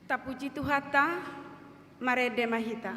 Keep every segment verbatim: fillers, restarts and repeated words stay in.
Tapuji Tuhanta, marende ma hita.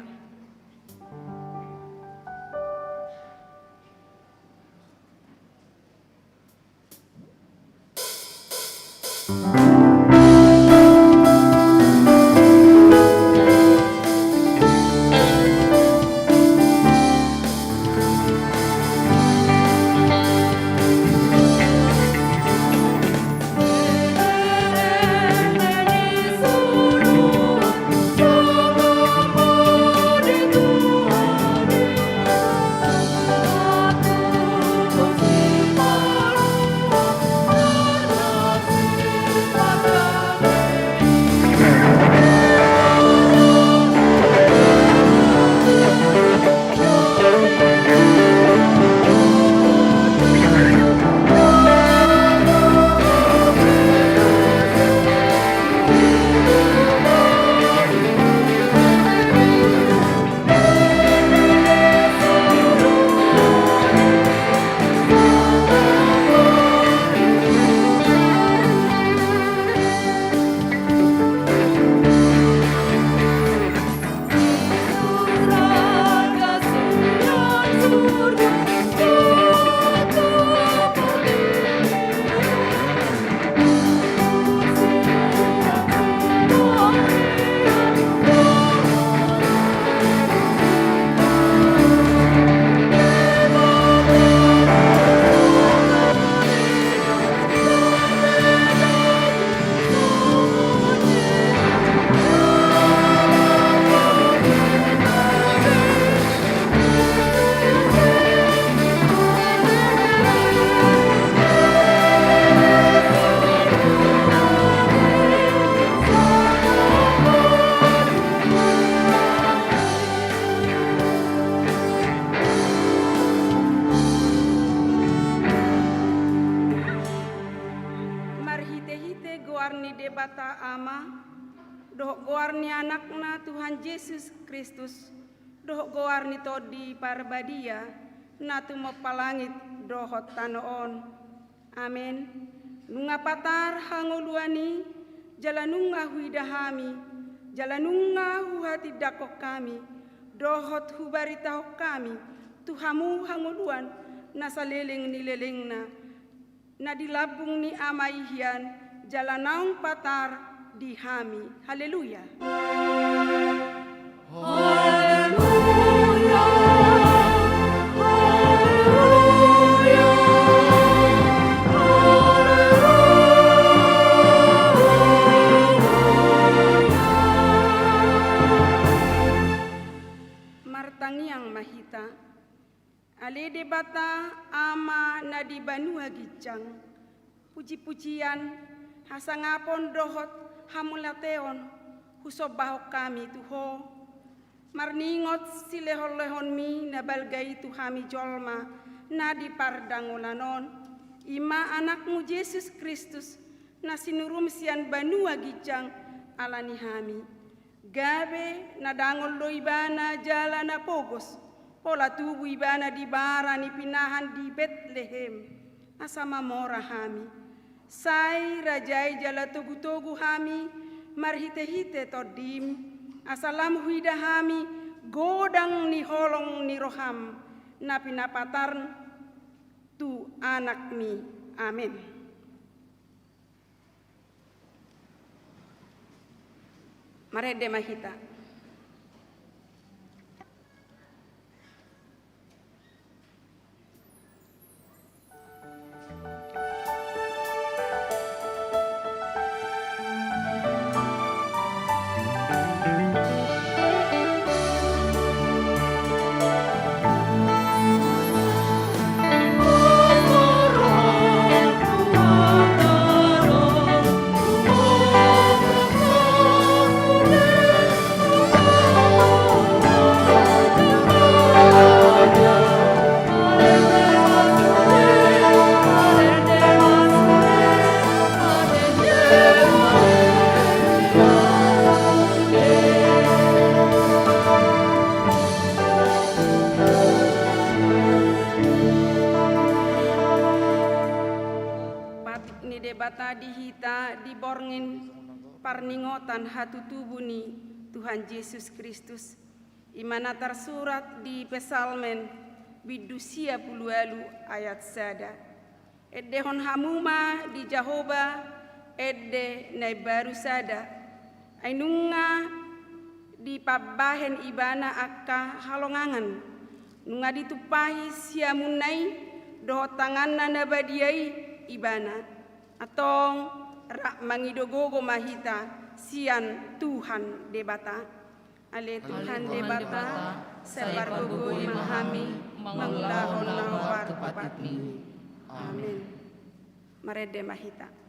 Marhitehite goar ni Debata Ama, dohot goar ni Anakna Tuhan Jesus Kristus, dohot goar ni Tondi Parbadia, na tumompa langit dohot tano on. Amen. Nunga patar hangoluan i, jala nunga huida hami, jala nunga huhatindangkon hami, dohot hubaritahon hami tu hamu hangoluan na saleleng ni lelengna, na di lambung ni Ama i hian, jala naung patar di hami. Haleluya. Haleluya, haleluya, haleluya. Martangiang ma hita. Ale Debata Ama na di banua ginjang, pujipujian, hasangapon dohot hamauliateon husombahon hami tu Ho, marningot silehonlehonMi na balga i tu hami jolma na di pardangolan on, i ma Anakmu Jesus Kristus, na sinurumi sian banua ginjang ala ni hami. Gabe na dangol do Ibana jala na pogos, pola tubu Ibana di bara ni pinahan di Betlehem, asa mamora hami. Sai rajai jala togutogu hami marhitehite TondiM, asa lam huida hami godang ni holong ni rohaM na pinapatar tu AnakMi. Amen. Marende ma hita. Patik ni Debata di hita di borngin Parningotan hatutubu ni Tuhan Jesus Kristus, i ma na tarsurat di Psalmen bindu sia pulu ualu ayat sada. Endehon hamu ma di Jahowa ende na imbaru sada, ai nunga dipambahen ibana angka halongangan, nunga ditumpahi siamunna i dohot tanganna na badia i ibana. Antong, rap mangido gogo ma hita sian Tuhan Debata. Ale Tuhan Debata, sai pargogoi ma hami mangulahon na hombar tu patitmi. Amen. Marende ma hita.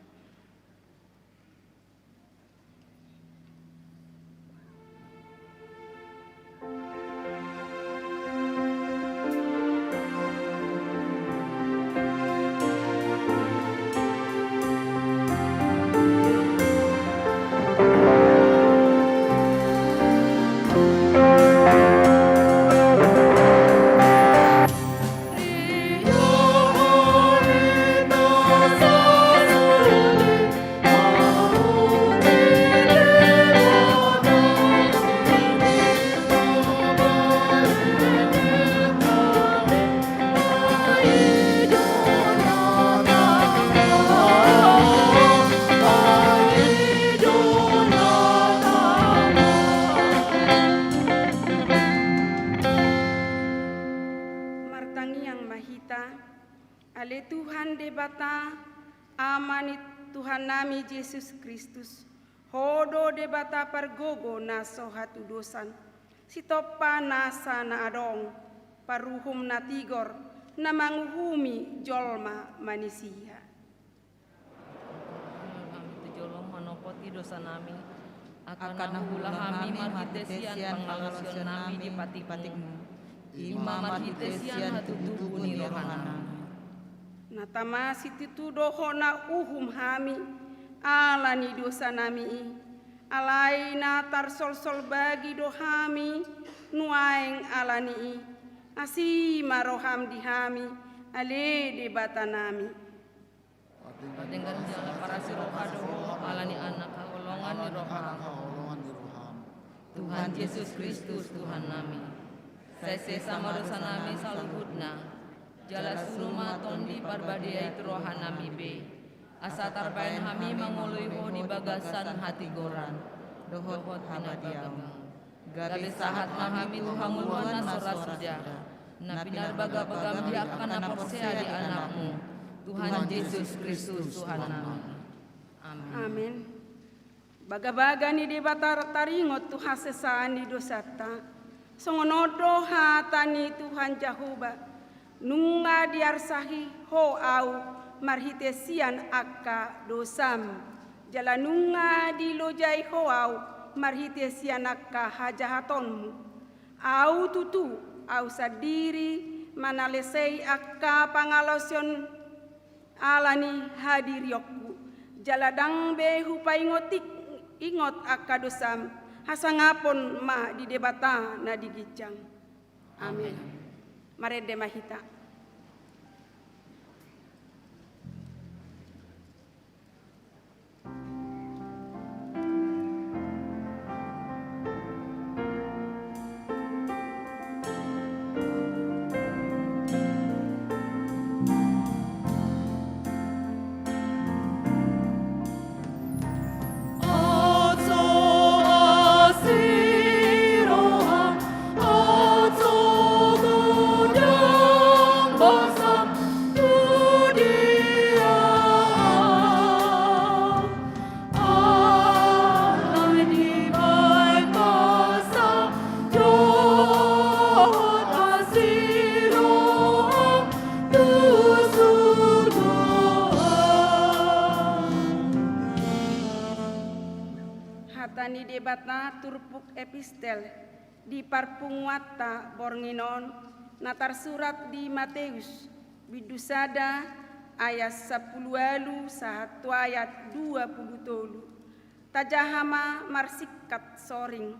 Martangiang ma hita. Ale Tuhan Debata, Ama ni Tuhannami Jesus Kristus, Ho do Debata pargogo na so hatudosan, sitompa nasa na adong, paruhum na tigor, na manguhumi jolma manisia. Hami tu jolo manopoti dosanami, angka na huula hami marhite sian pangalaosionnami di patikmu, i ma marhite sian hatutubu ni rohanami. Na tama situtu do hona uhum hami ala ni dosanami i, alai na tarsolsol bagi do hami nuaeng ala ni i. Asi ma roham di hami, ale Debatanami. Patenggan jala parasi roha do Ho ala ni anak haholongan ni roham, Tuhan Jesus Kristus Tuhannami. Sai sesa ma dosanami saluhutna, jala suru ma Tondi Parbadia i tu rohanami be, asa tarbaen hami mangoloi Ho di bagasan hatigoran dohot habadiaon. Gabe sahat ma hami tu hangoluan na so ra suda, na pinarbagabagam di angka na porsea di Anakmu, Tuhan Jesus Kristus Tuhannami. Amen. Amen. Bagabaga ni Debata taringot tu hasesaan ni dosanta. Songon on do hata ni Tuhan Jahowa: Nunga diarsahi Ho Ahu marhite sian angka dosam, jala nunga dilojai Ho Ahu marhite sian angka hajahatonmu. Ahu tutu, Ahu sandiri manalesei angka pangalaosion ala ni hadirionku, jala ndang be hupaingot ing-, ingot angka dosam. Hasangapon ma di Debata na di ginjang. Amen. Amen. Marende ma hita. Hata ni Debata turpuk epistel di parpunguanta borngin on, na tarsurat di Mateus, bindu sada, ayat sampulu ualu sahat tu ayat dua pulu tolu. Tajaha ma marsingkat soring.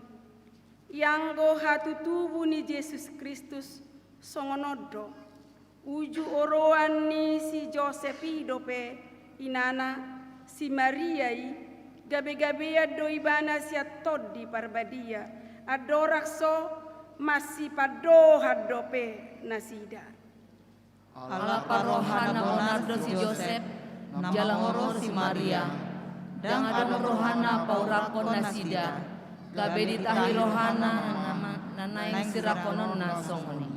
Ianggo hatutubu ni Jesus Kristus songon on do. Uju oroan ni si Josep i dope inana, si Maria i, Gabe-gabean do ibana sian Tondi Parbadia, andorang so masipandohan dope nasida. Ala parrohana bonar do si Josep, na mangorhon si Maria, ndang adong rohana paurakkon nasida, gabe ditahi rohana na naeng sirakkonna songon i.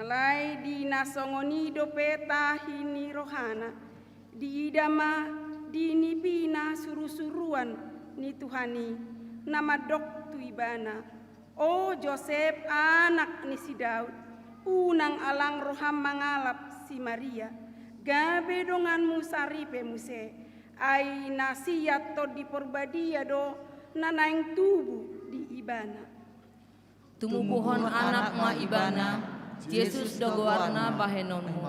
Alai di na songon i dope tahi ni rohana, diida ma di nipina suru-suruan ni Tuhan i, na mandok tu ibana: O Josep, anak ni si Daud, unang alang roham mangalap si Maria, gabe donganmu saripe muse, ai na sian Tondi Parbadia do na naeng tubu di ibana. Tumubuhon anak ma ibana, Jesus do goarna bahenonmu.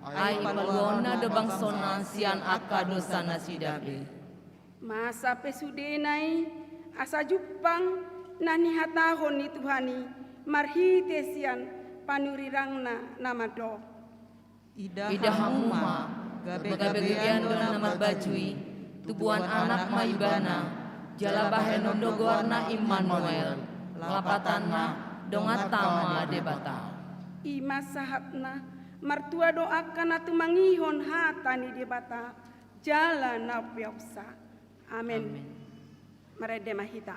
Ai paluaonna do bangsona sian angka dosanasida be. Masa pe sudena i, asa jumpang na nihatahon ni Tuhan i marhite sian panurirangna na mandok: Ida hamu ma, gabe-gabean do na marbaju i, tubuan anak ma ibana, jala bahenon do goarna Immanuel, lapatanna: Donganta ma Debata. I ma sahatna. Martua do angka na tumangihon hata ni Debata jala na umpeopsa. Amen. Amen. Marende ma hita.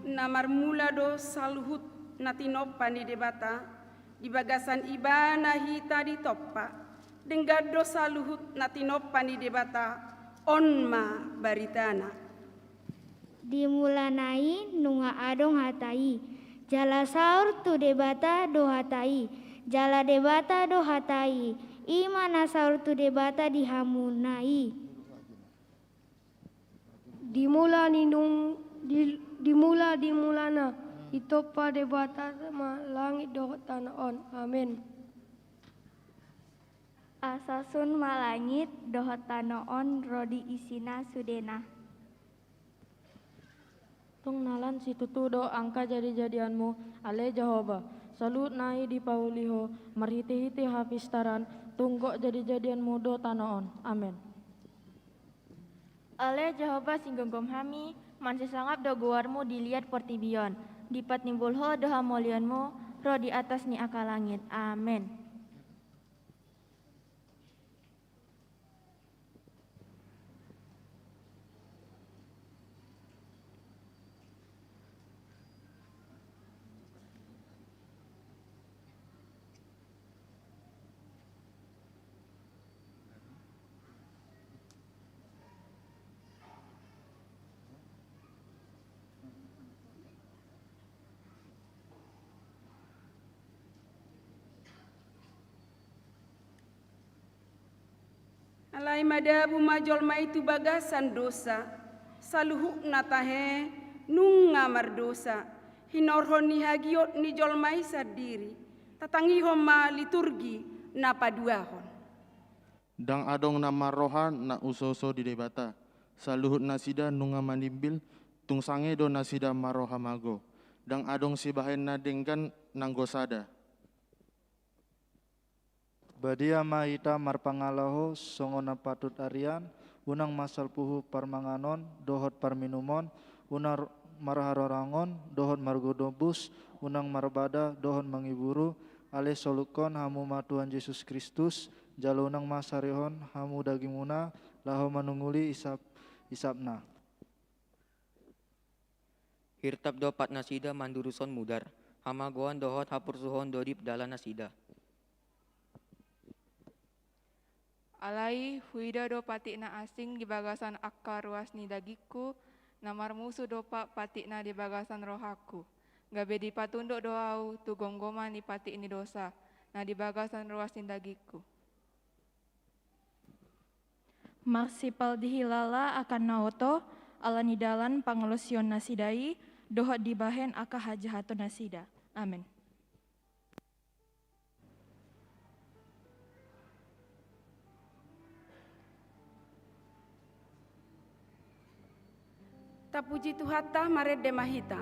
Na marmula do saluhut na tinompa ni Debata, di bagasan Ibana hita ditompa. Denggan do saluhut na tinompa ni Debata, on ma baritana. Di mulana i nunga adong Hata i, jala saur tu Debata do Hata i, jala Debata do Hata i, i ma na saur tu Debata di hamuna i. Di mula ni nung, di, di mula di mulana, ditompa Debata ma langit dohot tano on. Amen. Asa sun ma langit dohot tano on ro di isina sudena. Tung nalan situtu do angka jadijadianmu, ale Jahowa, saluhutna i dipauli Ho, marhitehite hapistaran, tung gok jadijadianmu do tano on. Amen. Ale Jahowa, singgomgom hami, mansai sangap do goarmu di liat portibi on. Dipatimbul Ho do hamaulianmu ro di atas ni angka langit. Amen. Alai madabu ma jolma i tu bagasan dosa, saluhutna tahe nunga mardosa, hinorhon ni hagiot ni jolma i sandiri, tatangihon ma liturgi na paduahon. Ndang adong na marroha na uso-uso di Debata, saluhut nasida nunga manimbil, tung sange do nasida marroha mago, ndang adong sibahen na denggan nanggo sada. Badia ma hita marpangalaho songon na patut arian, unang mansal puhu parmanganon dohot parminumon, unang marharorangon dohot margobus, unang marbada dohot mangiburu, alai solukkon hamu ma Tuhan Jesus Kristus, jala unang ma sarihon hamu dagingmuna laho manunguli isap-isapna. Hirtap do pat nasida mandurushon mudar, hamagoan dohot hapursuhon do dip dalan nasida. Alai huida do patik na asing di bagasan angka ruas ni dagingku, na marmusu do pat patikna di bagasan rohangku. Gabe dipatunduk do ahu tu gomgoman ni patik ni dosa na di bagasan ruas ni dagingku. Marsipal dihilala angka na oto, ala ni dalan pangalaosion nasida i, dohot dibahen angka hajahaton nasida. Amen. Tapuji Tuhanta, marende ma hita.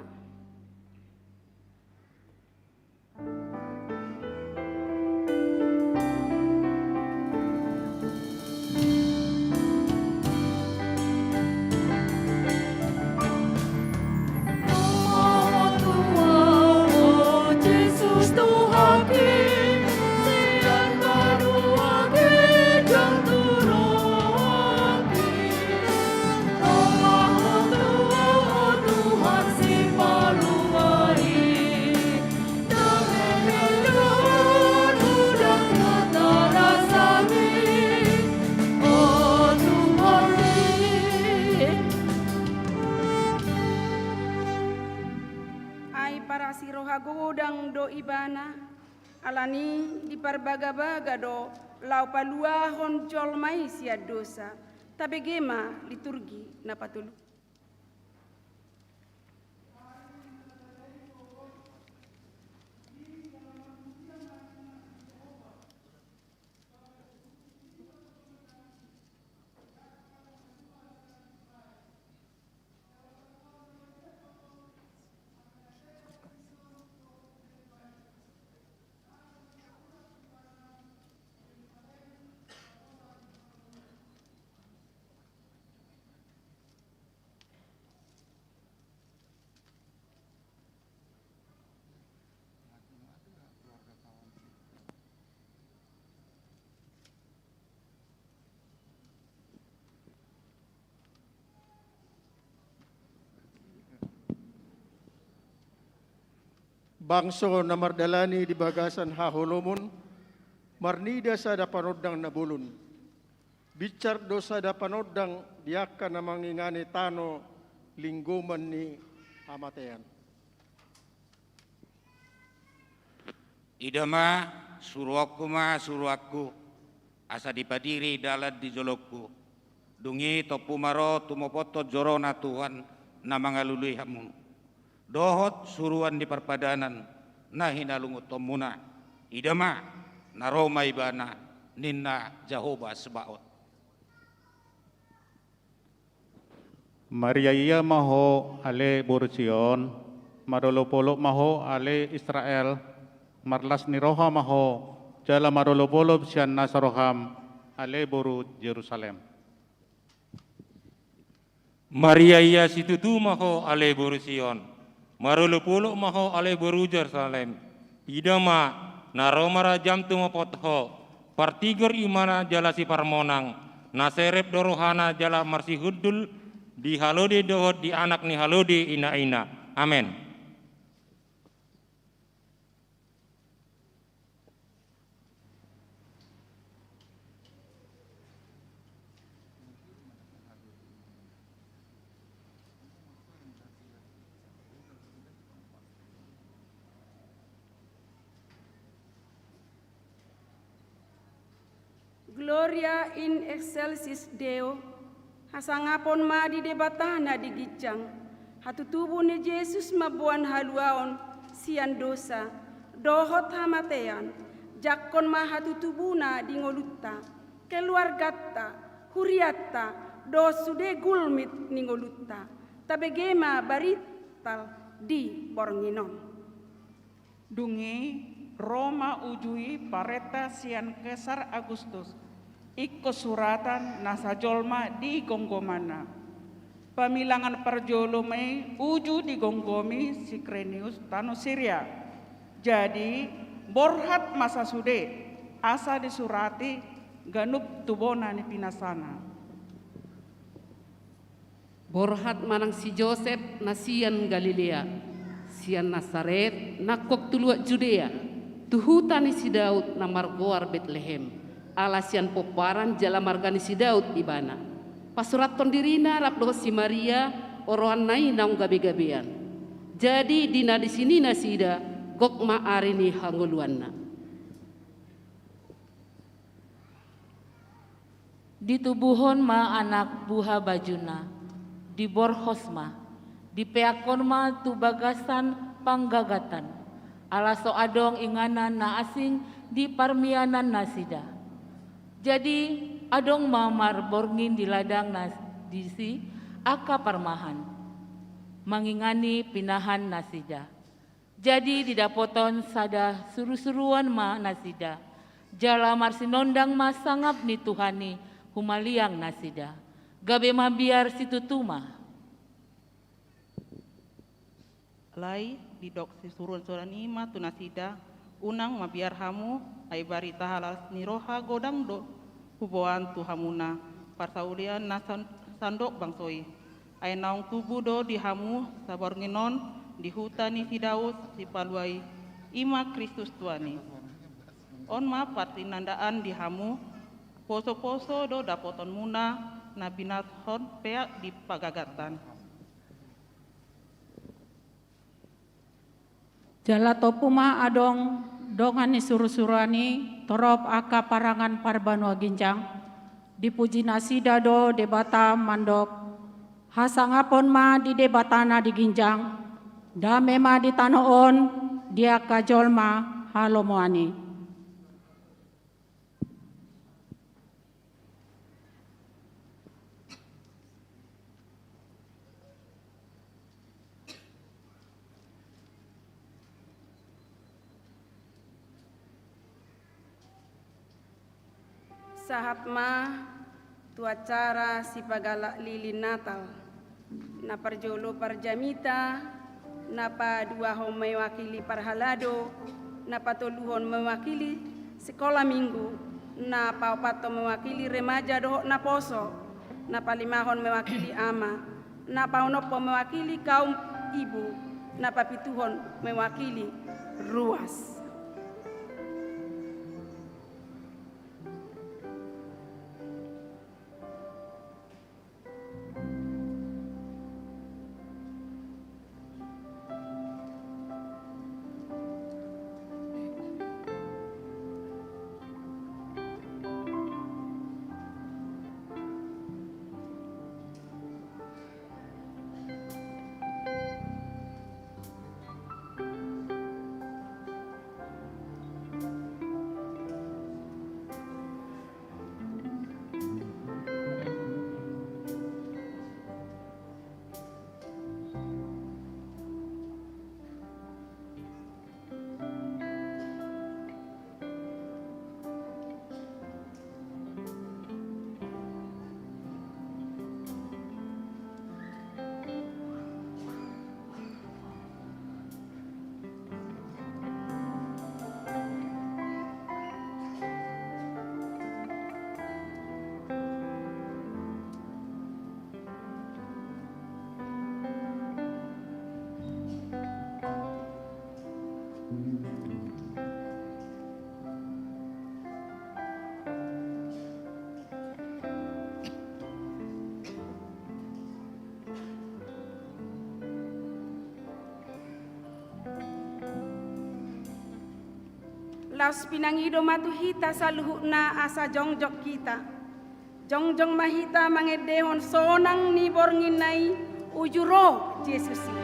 Ai parasi roha godang do Ibana, alani diparbagabaga do laho paluahon jolma i sian dosa. Tabege ma liturgi na patolu. Bangso na mardalani di bagasan haholomon, marnida sada panondang na bolon. Binsar do sada panondang di angka na mangingani tano linggoman ni hamatean. Ida ma, suruonku ma suruanku, asa dipatiri dalan di jolongku. Dung i tompu ma ro tumopothon joro na Tuhan na mangalului hamu. Dohot suruan ni parpadanan na hinalungunhonmuna. Ida ma, na ro ma Ibana, ninna Jahowa Sebaot. Mariaia ma ho ale boru Sion, marolopolop ma ho ale Israel, marlas ni roha ma ho, jala marolopolop sian nasa roham ale boru Jerusalem. Mariaia situtu ma ho ale boru Sion, marolopolop ma ho ale boru Jerusalem. Ida ma, na ro ma rajam tumopot ho, partigor imana jala siparmonang, na serep do rohana jala marsihundul di halode dohot di anak ni halode inaina. Amen. Gloria in excelsis Deo, hasangapon ma di Debata na di ginjang, hatutubu ni Jesus mamboan haluaon sian dosa, dohot hamatean, jangkon ma hatutubuna di ngolunta, keluarganta, hurianta, dohot sude gulmit ni ngolunta, tabege ma baritanta di borngin on. Dung i, Ro ma uju i parenta sian Kesar Agustus, ingkon suratan na sajolma di gomgomanna. Pamilangan parjolo ma i uju digomgomi si Kirenius tano Siria. Jadi, borhat ma sasude, asa disurati ganup tu bona ni pinasana. Borhat ma nang si Josep na sian Galilea, sian Nasaret, nangkok tu luat Judea, tu huta ni si Daud na margoar Betlehem, ala sian pomparan jala marga ni si Daud ibana. Pasurathon dirina rap dohot si Maria, oroanna i naung gabegabean. Jadi di na disi ni nasida, gok ma ari ni hangoluanna. Ditubuhon ma anak buhabajuna, diborhos ma, dipeakhon ma tu bagasan panggagatan, ala so adong inganan na asing di parmianannasida. Jadi adong ma marborngin di ladang na disi angka parmahan, mangingani pinahannasida. Jadi didapothon sada surusuruan ma nasida, jala marsinondang ma sangap ni Tuhan i humaliang nasida. Gabe mabiar situtu ma. Alai didok si surusuruan i ma tu nasida, unang mabiar hamu, ai barita halalas ni roha godang do huboan tu hamuna parsaulian na san-, sandok bangso i. Ai naung tubu do di hamu saborngin on di huta ni si Daud sipalua i, i ma Kristus Tuhan i. On ma partinandaan di hamu, posoposo do dapotonmuna na pinashon peak di pagagatan. Jala tompu ma adong dongan ni surusuruan i torop angka parangan parbanua ginjang, dipuji nasida do Debata mandok, hasangapon ma di Debata na di ginjang, dame ma di tano on di angka jolma halomoan i. Sahat ma tu acara sipagalak lilin Natal. Na parjolo parjamita, na paduahon mewakili parhalado, na patoluhon mewakili sikola minggu, na paopathon mewakili remaja dohot naposo, na palimahon mewakili ama, na paonomhon mewakili kaum ibu, na papituhon mewakili ruas. Laos pinangido ma tu hita saluhutna asa jongjong hita. Jongjong ma hita mangendehon sonang ni bornginna i uju ro Jesus i.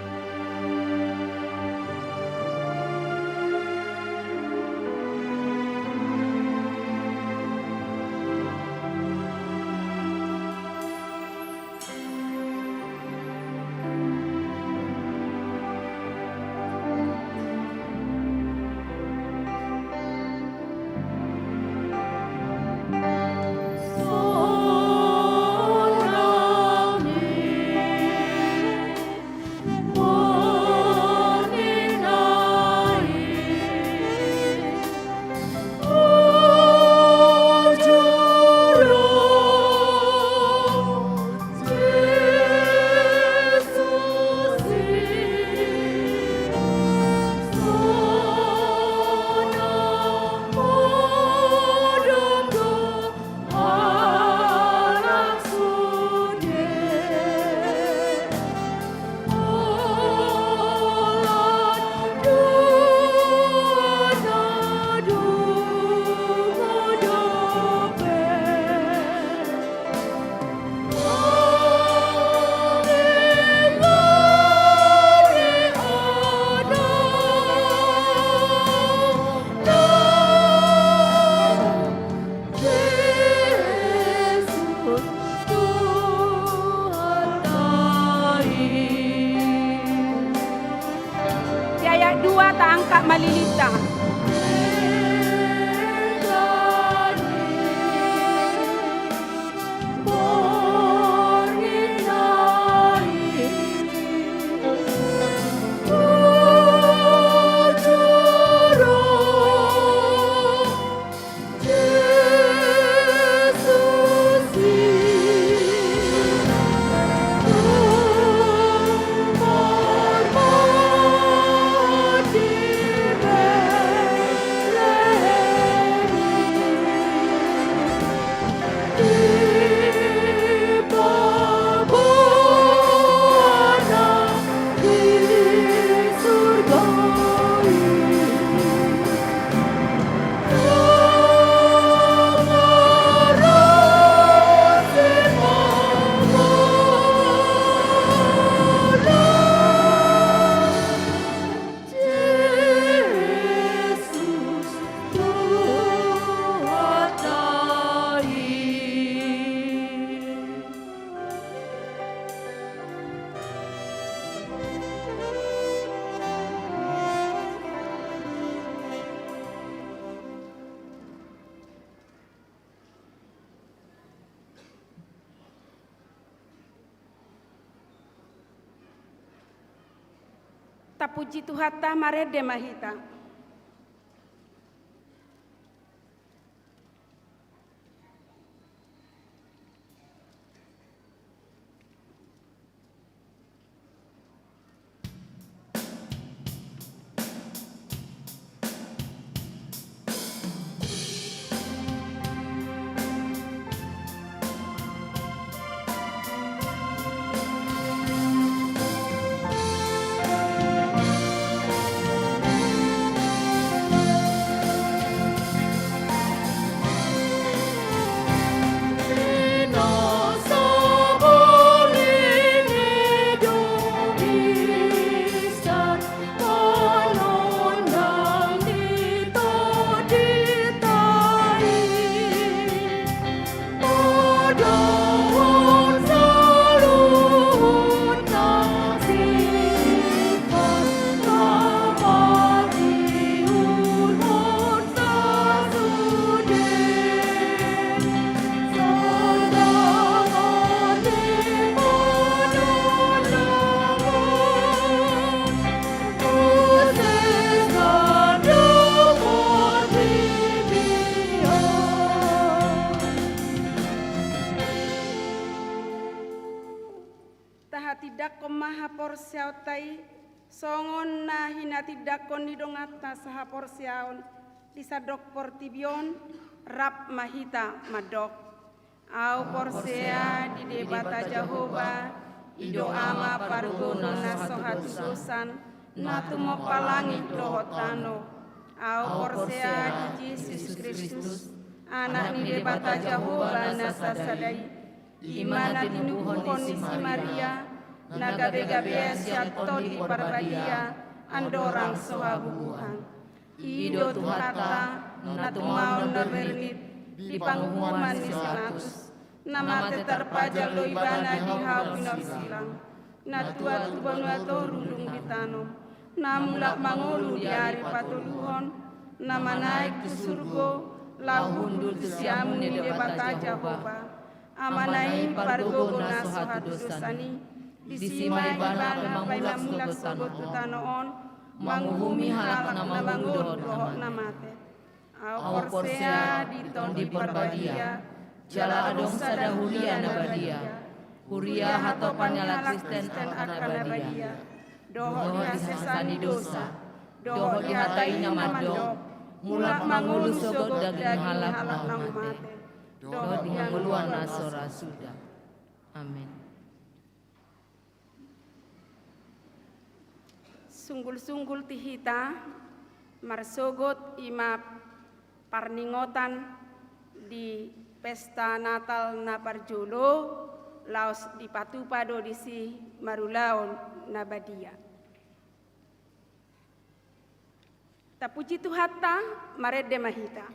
Tapuji Tuhanta, marende ma hita. Tahatindangkon ma haporseaonta i, songon na hinatindangkon ni donganta sahaporseaon di sandok portibi on. Rap ma hita mandok: Ahu porsea di Debata Jahowa, i do Ama pargogo na so hatudosan, na tumompa langit dohot tano. Ahu porsea di Jesus Kristus, Anak ni Debata Jahowa na sasada i, i ma na tinubuhon ni si Maria, na gabe-gabean sian Tondi Parbadia, andorang so habubuhan. I do Tuhanta, na tumaon na bernit di panguhuman ni si Pilatus, na mate tarpajal do ibana di hau pinorsilang, na tuat tu banua toru dung ditanom, na mulak mangolu di ari patoluhon, na manaek tu surgo, laho hundul tu siamun ni Debata Jahowa. Amana i pargogo na so hatudosan i, disi ma ibana paima mulak sogot tu tano on, manguhumi halak na mangolu dohot na mate. Ahu porsea di Tondi Parbadia, jala adong sada huria na badia, huria hatopan ni halak Kristen angka na badia, dohot di hasesaan ni dosa, dohot di hata i na mandok: Mulak mangolu sogot daging ni halak na mate, dohot di hangoluan na so ra suda. Amen. Sunggul-sunggul di hita marsogot, i ma parningotan di pesta Natal na parjolo, laos dipatupa do disi marulaon na badia. Tapuji Tuhanta, marende ma hita.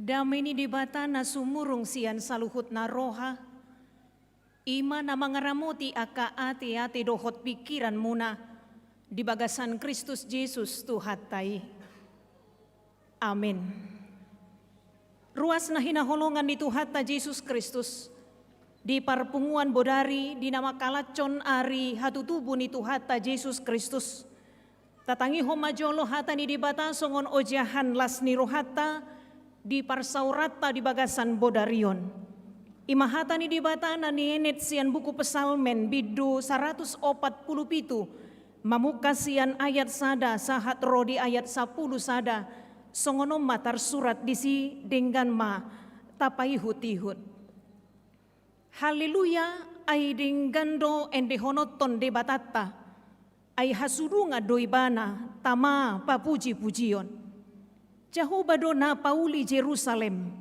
Dame ni Debata na sumurung sian saluhutna roha, i ma na mangaramoti angka ateate dohot pingkiranmuna di bagasan Kristus Jesus Tuhanta i. Amen. Ruas na hinaholongan ni Tuhanta Jesus Kristus, di parpunguan bodari di na mangkalanjongkon ari hatutubu ni Tuhanta Jesus Kristus, Tatangihon ma jolo hata ni Debata songon ojahan las ni rohanta di parsaoranta di bagasan bodari on. I ma hata ni Debata na nienet sian buku Psalmen bindu saratus opat pulu pitu, mamungka sian ayat sada sahat ro di ayat sampulu sada, songon on ma tarsurat disi, denggan ma tapaihut-ihut. Haleluya, ai denggan do endehononhon Debatanta, ai hasudungan do Ibana tama papuji-pujion. Jahowa do na pauli Jerusalem,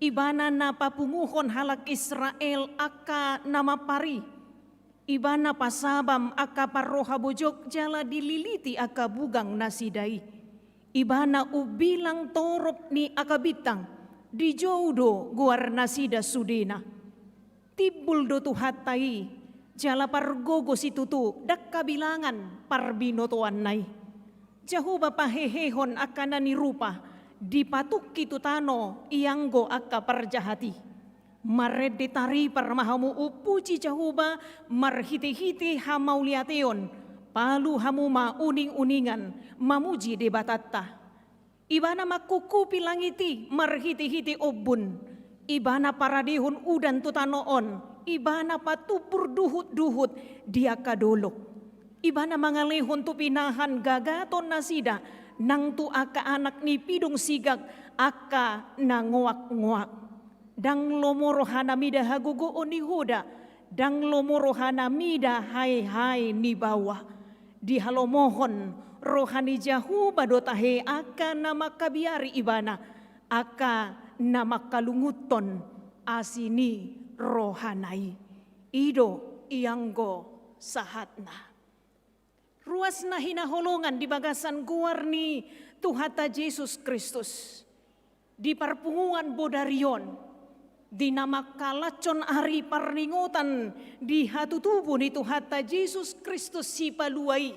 Ibana na papunguhon halak Israel angka na mampar i. Ibana pasabam angka parroha bojok jala dililiti angka bugang nasida i. Ibana umbilang torop ni angka bintang, dijou do goar nasida sudena. Timbul do Tuhanta i, jala pargogo situtu, ndang habilangan parbinotoanna i. Jahowa pahehehon angka na nirupa, dipatungki tu tano ianggo angka parjahat i. Marende taripar ma hamu umpuji Jahowa marhitehite hamauliateon, palu hamu ma uninguningan mamuji Debatanta. Ibana mangkungkupi langit i marhitehite ombun. Ibana paradehon udan tu tano on, Ibana patumbur duhutduhut di angka dolok. Ibana mangalehon tu pinahan gagaton nasida, nang tu angka anak ni pidong sigak angka na ngoakngoak. Ndang lomo rohana mida hagogoon ni hoda, ndang lomo rohana mida haehae ni baoa. Dihalomohon roha ni Jahowa do tahe angka na mangkabiari Ibana, angka na mangkalungunhon asi ni rohana i. I do ianggo sahatna. Ruas na hinaholongan di bagasan goar ni Tuhanta Jesus Kristus, di parpunguan bodari on, di na mangkalashon ari parningotan di hatutubu ni Tuhanta Jesus Kristus Sipalua i,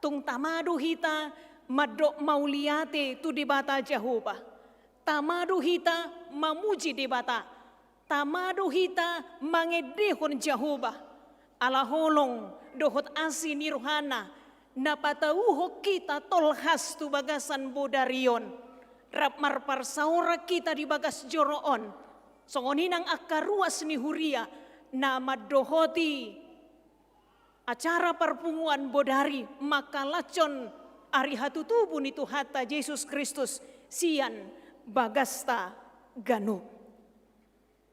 tung tama do hita mandok mauliate tu Debata Jahowa. Tama do hita mamuji Debata. Tama do hita mangendehon Jahowa. Ala holong dohot asi ni rohana na patauhon hita tolhas tu bagasan bodari on, rap marparsaoran hita di bagas joro on. Songon i nang angka ruas ni huria na mandohoti acara parpunguan bodari mangkalashon ari hatutubu ni Tuhanta Jesus Kristus sian bagasta ganup.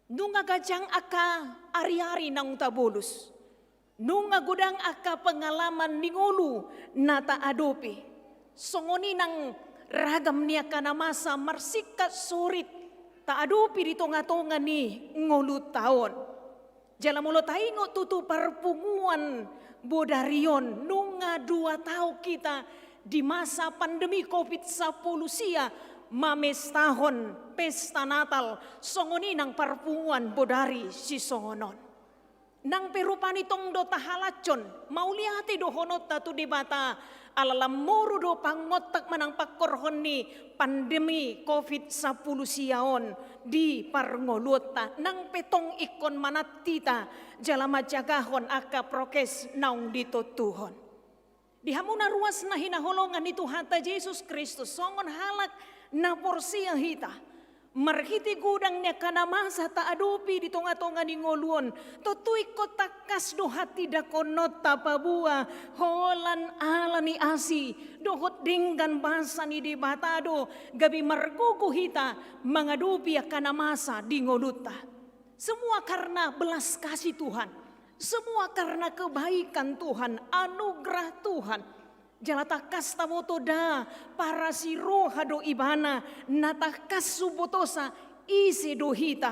Nunga ganjang angka ariari naung tabolus. Nunga godang angka pengalaman ni ngolu na taadopi. Songon i nang ragam ni angka na masa marsingkat sorit taadopi di tongatonga ni ngolunta on. Jala molo taingot tutu parpunguan bodari on, nunga dua taon hita di masa pandemi covid sampulu sia mamestahon pesta Natal, songon i nang parpunguan bodari sisongon on. Nang pe rupani tong do tahalashon, mauliate dohononta tu Debata, ala lam moru do pangontak manang pangkorhon ni pandemi covid sampulu sia on di parngoluonta, nang pe tong ingkon manat hita jala manjagahon angka prokes naung ditontuhon. Di hamu na ruas na hinaholongan ni Tuhanta Jesus Kristus, songon halak na porsea hita, marhite godang ni angka na masa taadopi di tongatonga ni ngolu on, tontu ingkon tangkas do hatindangkononta paboa holan ala ni asi dohot denggan basa ni Debata do gabe margogo hita mangadopi angka na masa di ngolunta. Semua karena belas kasih Tuhan. Semua karena kebaikan Tuhan, anugerah Tuhan. Jala tangkas taboto da, parasi roha do Ibana, na tangkas umbotosa ise do hita.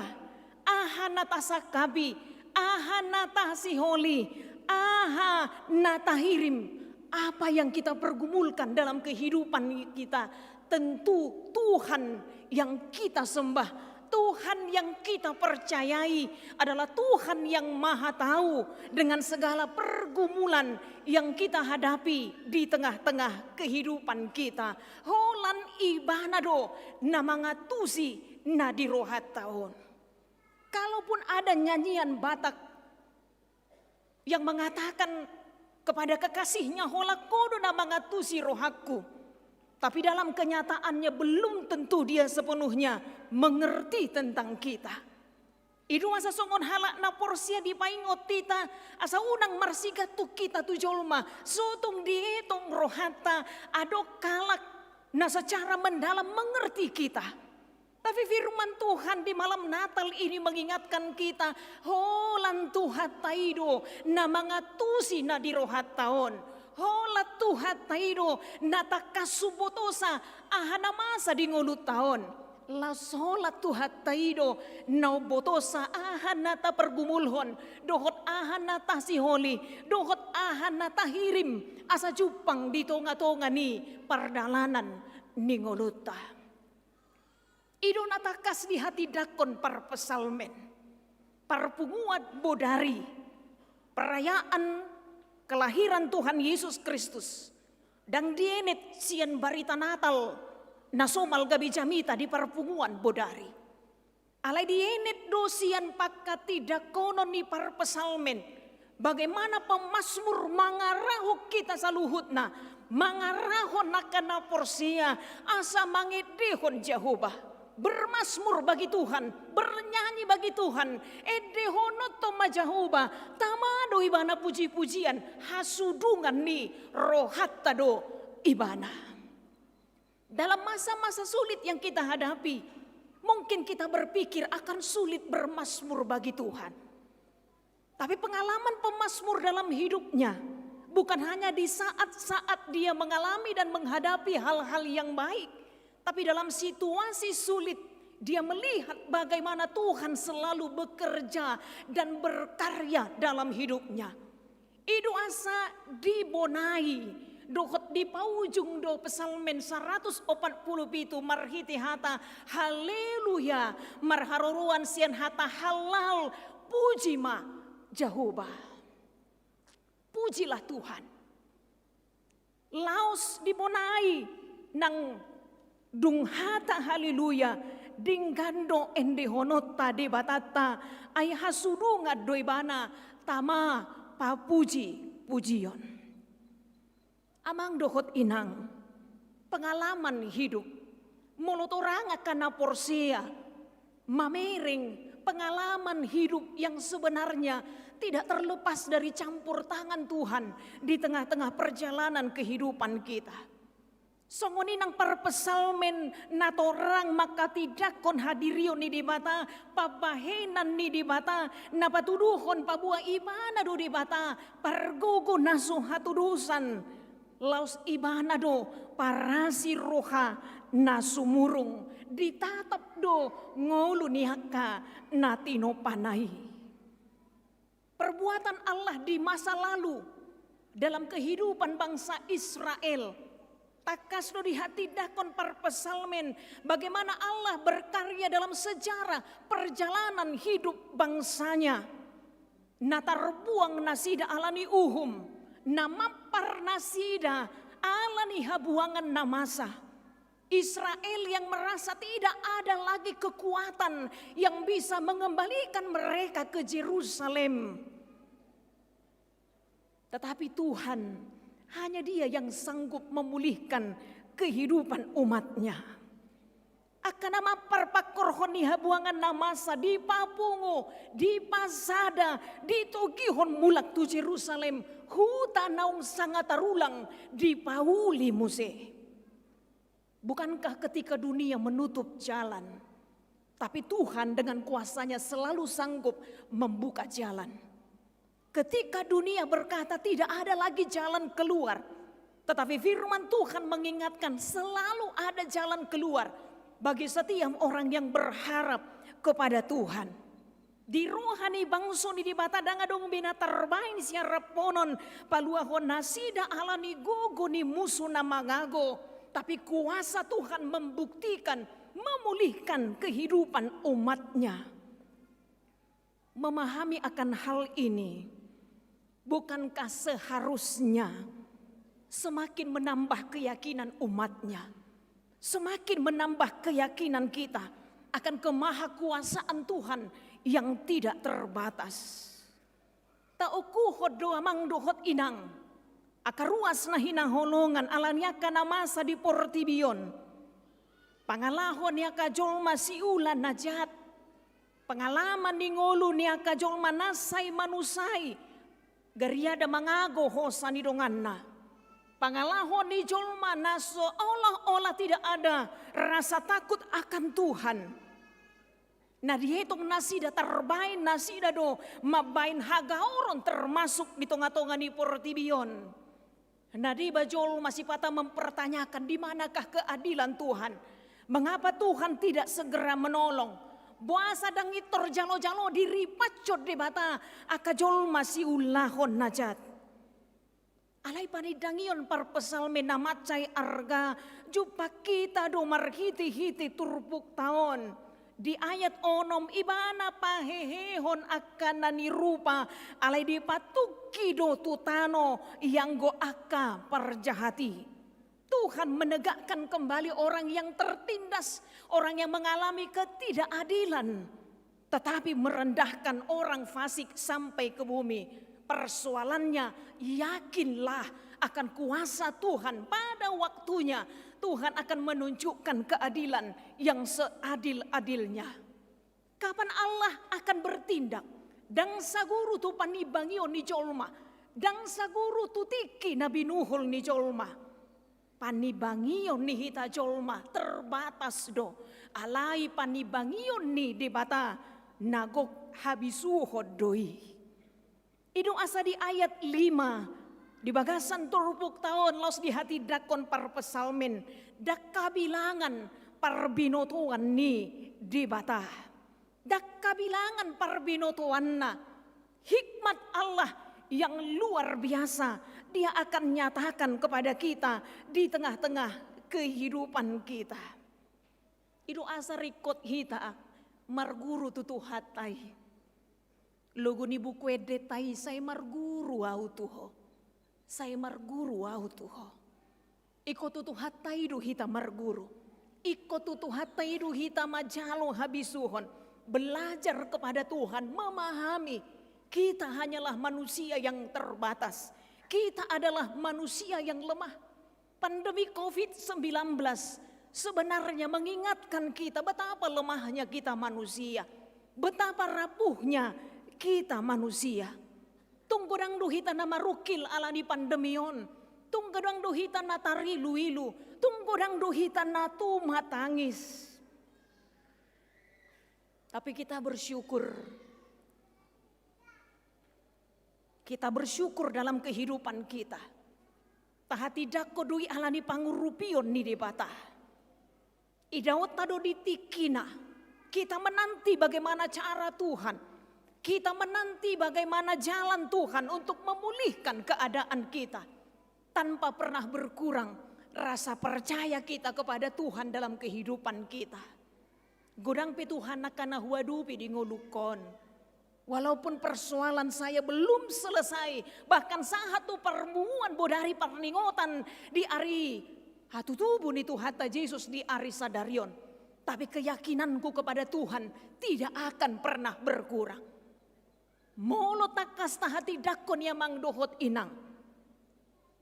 Aha na tasangkapi, aha na tasiholi, aha na tahirim, apa yang kita pergumulkan dalam kehidupan kita, tentu Tuhan yang kita sembah, Tuhan yang kita percayai adalah Tuhan yang Maha Tahu dengan segala pergumulan yang kita hadapi di tengah-tengah kehidupan kita. Holan Ibana do na mangantusi na di rohanta on. Kalaupun ada nyanyian Batak yang mengatakan Kepada kekasihnya holan ho do na mangantusi rohangku. Tapi dalam kenyataannya belum tentu dia sepenuhnya mengerti tentang kita. I do asa songon halak na porsea dipaingot hita, asa unang marsigantung hita tu jolma, so tung dietong rohanta, adong halak na secara mendalam mengerti kita. Tapi firman Tuhan di malam Natal ini mengingatkan kita, holan Tuhanta i do na mangantusi na di rohanta on. Holan Tuhanta i do na tangkas umbotosa aha na masa di ngolunta on. Laos holan Tuhanta i do na umbotosa aha na tapargumulhon, dohot aha na tasiholi, dohot aha na tahirim, asa jumpang di tonga-tonga ni pardalanan ni ngolunta. I do na tangkas dihatindangkon parpsalmen. Parpunguan bodari, perayaan kelahiran Tuhan Yesus Kristus, ndang dienet sian barita Natal na somal gabe jamita di parpunguan bodari. Alai dienet do sian panghatindangkonon ni parpsalmen, bagaimana pemasmur mangarahon hita saluhutna, mangarahon angka na porsea, asa mangendehon Jahowa. Bermasmur bagi Tuhan, bernyanyi bagi Tuhan, endehononhon ma Jahowa, tama do ibana puji-pujian, hasudungan ni rohanta do ibana. Dalam masa-masa sulit yang kita hadapi, mungkin kita berpikir akan sulit bermasmur bagi Tuhan. Tapi pengalaman pemazmur dalam hidupnya bukan hanya di saat-saat dia mengalami dan menghadapi hal-hal yang baik, tapi dalam situasi sulit dia melihat bagaimana Tuhan selalu bekerja dan berkarya dalam hidupnya. I do asa dibonai dohot dipaujung do Psalmen saratus opat pulu pitu marhite hata Haleluya, marharoroan sian hata halal, puji ma Jahowa. Pujilah Tuhan. Laos dibonai nang dung hata Haleluya, denggan do endehononta Debatanta, ai hasudungan do ibana tama papuji-pujion. Amang dohot inang, pengalaman hidup, molo torang angka na porsea, mamereng pengalaman hidup yang sebenarnya tidak terlepas dari campur tangan Tuhan di tengah-tengah perjalanan kehidupan kita. Songon i nang parpsalmen na torang manghatindangkon hadirion ni Debata, pambahenan ni Debata, na patuduhon paboa ibana do Debata, pargogo na so hatudosan, laos ibana do parasi roha na sumurung, ditatap do ngolu ni angka na tinompana i. Perbuatan Allah di masa lalu dalam kehidupan bangsa Israel, tangkas do dihatindangkon parpsalmen bagaimana Allah berkarya dalam sejarah perjalanan hidup bangsa-Nya. Na tarbuang nasida ala ni uhum, na mampar nasida ala ni habuangan na masa. Israel yang merasa tidak ada lagi kekuatan yang bisa mengembalikan mereka ke Jerusalem. Tetapi Tuhan, hanya Dia yang sanggup memulihkan kehidupan umat-Nya. Angka na mampar pangkorhon ni habuangan na masa, dipapungu, dipasada, ditogihon mulak tu Jerusalem, huta naung sanga tarulang, dipauli muse. Bukankah ketika dunia menutup jalan, tapi Tuhan dengan kuasa-Nya selalu sanggup membuka jalan? Ketika dunia berkata tidak ada lagi jalan keluar, tetapi firman Tuhan mengingatkan selalu ada jalan keluar bagi setiap orang yang berharap kepada Tuhan. Di roha ni bangso ni Debata ndang adong be na tarbaen sian ramponon, paluahon nasida ala ni gogo ni musu na mangago, tapi kuasa Tuhan membuktikan, memulihkan kehidupan umat-Nya. Memahami akan hal ini, bukankah seharusnya semakin menambah keyakinan umat-Nya, semakin menambah keyakinan kita akan kemahakuasaan Tuhan yang tidak terbatas? Taungkuhon do amang dohot inang, Angka ruas na hinaholongan, ala ni angka na masa di portibi on. Pangalaho ni angka jolma siula na jat. Pangalaman ni ngolu ni angka jolma na sai manusai. Gariada mangago hosa ni donganna. Pangalaho ni jolma na seolah-olah tidak ada rasa takut akan Tuhan. Na dietong nasida tarbaen nasida do mambaen hagaoron termasuk di tonga-tonga ni portibi on. Na deba jolma sipata mempertanyakan, di manakah keadilan Tuhan? Mengapa Tuhan tidak segera menolong? Boasa ndang intor jalo-jalo diripancon Debata angka jolma siulahon na jat. Alai panindangion parpsalmen na mansai arga jumpang hita do marhite-hite turpukta on. Di ayat onom ibana pahehehon angka na nirupa, alai dipatungki do tu tano ianggo angka parjahat i. Tuhan menegakkan kembali orang yang tertindas, orang yang mengalami ketidakadilan, tetapi merendahkan orang fasik sampai ke bumi. Persoalannya, yakinlah akan kuasa Tuhan. Pada waktunya, Tuhan akan menunjukkan keadilan yang seadil-adilnya. Kapan Allah akan bertindak? Ndang saguru tu panimbangion ni jolma, ndang saguru tu tingki na binuhul ni jolma. Panimbangion ni hita jolma terbatas do, alai panimbangion ni Debata na gok habisuhon do i. I do asa di ayat lima, di bagasan turpukta on laos dihatindangkon parpsalmen, ndang habilangan parbinotoan ni Debata. Ndang habilangan parbinotoanna. Hikmat Allah yang luar biasa, Dia akan nyatakan kepada kita di tengah-tengah kehidupan kita. I do asa ringkot hita marguru tu Tuhanta i. Logo ni Buku Endenta i, sai marguru ahu tu ho. Sai marguru ahu tu ho. Ingkon tu Tuhanta i do hita marguru. Ingkon tu Tuhanta i do hita manjalo habisuhon. Belajar kepada Tuhan, memahami kita hanyalah manusia yang terbatas. Kita adalah manusia yang lemah. Pandemi covid sembilan belas sebenarnya mengingatkan kita betapa lemahnya kita manusia, betapa rapuhnya kita manusia. Tung godang do hita na marungkil ala ni pandemi on. Tung godang do hita na tarilu-ilu. Tung godang do hita na tumatangis. Tapi kita bersyukur. Kita bersyukur dalam kehidupan kita. Tahatindangkon do i ala ni pangurupion ni Debata. Idaonta do di tingkina. Kita menanti bagaimana cara Tuhan. Kita menanti bagaimana jalan Tuhan untuk memulihkan keadaan kita. Tanpa pernah berkurang rasa percaya kita kepada Tuhan dalam kehidupan kita. Godang pe Tuhan angka na huadopi di ngolungkon. Walaupun persoalan saya belum selesai, bahkan sahat tu parmuan bodari parningotan di ari hatutubu ni Tuhanta Jesus di ari sadari on. Tapi keyakinanku kepada Tuhan tidak akan pernah berkurang. Molo tangkas tahatindangkon i amang dohot inang.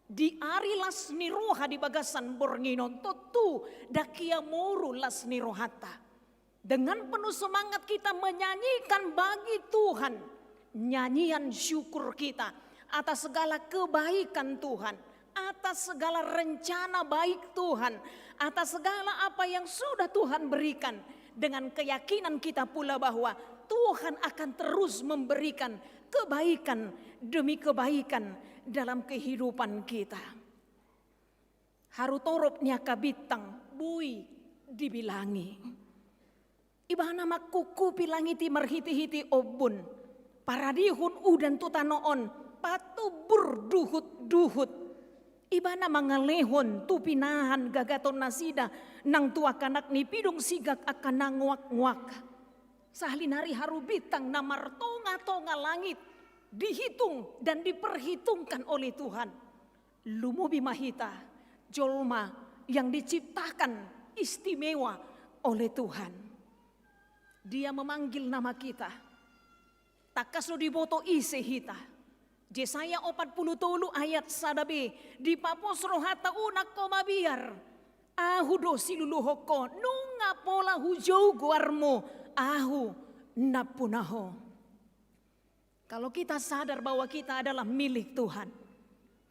Di ari las ni roha di bagasan borngin on tontu ndang hea moru las ni rohanta. Dengan penuh semangat kita menyanyikan bagi Tuhan nyanyian syukur kita atas segala kebaikan Tuhan, atas segala rencana baik Tuhan, atas segala apa yang sudah Tuhan berikan, dengan keyakinan kita pula bahwa Tuhan akan terus memberikan kebaikan demi kebaikan dalam kehidupan kita. Haru torop ni angka bintang boi dibilangi. Ibana mangkungkupi langit i marhitehite ombun, paradehon udan tu tano on, patumbur duhutduhut. Ibana mangalehon tu pinahan gagaton nasida nang tu angka anak ni pidong sigak angka na ngoakngoak. Sahali nari haru bintang na martongatonga langit dihitung dan diperhitungkan oleh Tuhan. Lumobi ma hita jolma yang diciptakan istimewa oleh Tuhan. Dia memanggil nama kita. Tangkas do diboto ise hita. Jesaya opat pulu tolu ayat sada b, dipapos rohanta unang ho mabiar. Ahu do siluluhon ho, nunga pola hujou goarmu, ahu nampuna ho. Kalau kita sadar bahwa kita adalah milik Tuhan,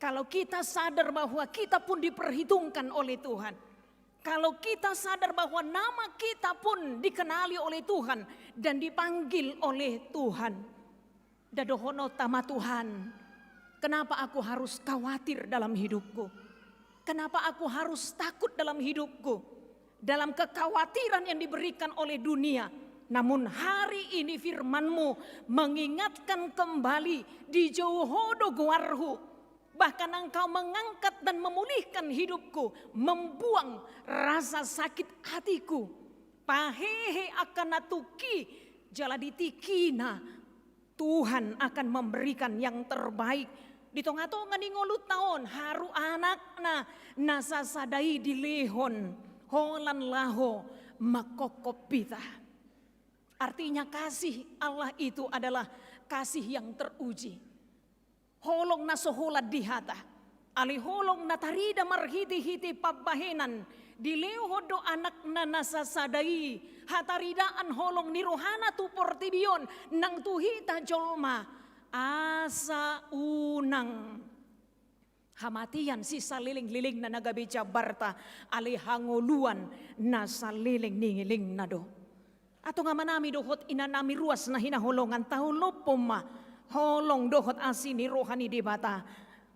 kalau kita sadar bahwa kita pun diperhitungkan oleh Tuhan, kalau kita sadar bahwa nama kita pun dikenali oleh Tuhan dan dipanggil oleh Tuhan, da dohononta ma Tuhan, kenapa aku harus khawatir dalam hidupku? Kenapa aku harus takut dalam hidupku? Dalam kekhawatiran yang diberikan oleh dunia. Namun hari ini firman-Mu mengingatkan kembali, dijou Ho do goarhu. Bahkan Engkau mengangkat dan memulihkan hidupku, membuang rasa sakit hatiku. Pahehe angka na tungki, jala di tingkina Tuhan akan memberikan yang terbaik. Di tongatonga ni ngolunta on, haru anakna na sasada i dilehon holan laho manghophop hita. Artinya, kasih Allah itu adalah kasih yang teruji. Holong na so holan di hata, alai holong na tarida marhitehite pambahenan, dilehon do anakna na sasada i, hataridaan holong ni rohana tu portibi on nang tu hita jolma, asa unang hamatean sisalelenglelengna na gabe jambarta, alai hangoluan na saleleng ni lelengna do. Antong amanami dohot inanami ruas na hinaholongan, taolophon ma holong dohot asi ni roha ni Debata,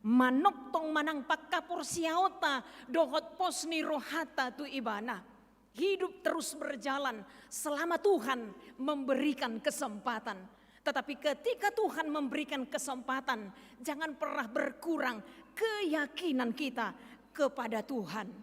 manongtong manang panghaporseaonta dohot pos ni rohanta tu Ibana. Hidup terus berjalan selama Tuhan memberikan kesempatan. Tetapi ketika Tuhan memberikan kesempatan, jangan pernah berkurang keyakinan kita kepada Tuhan.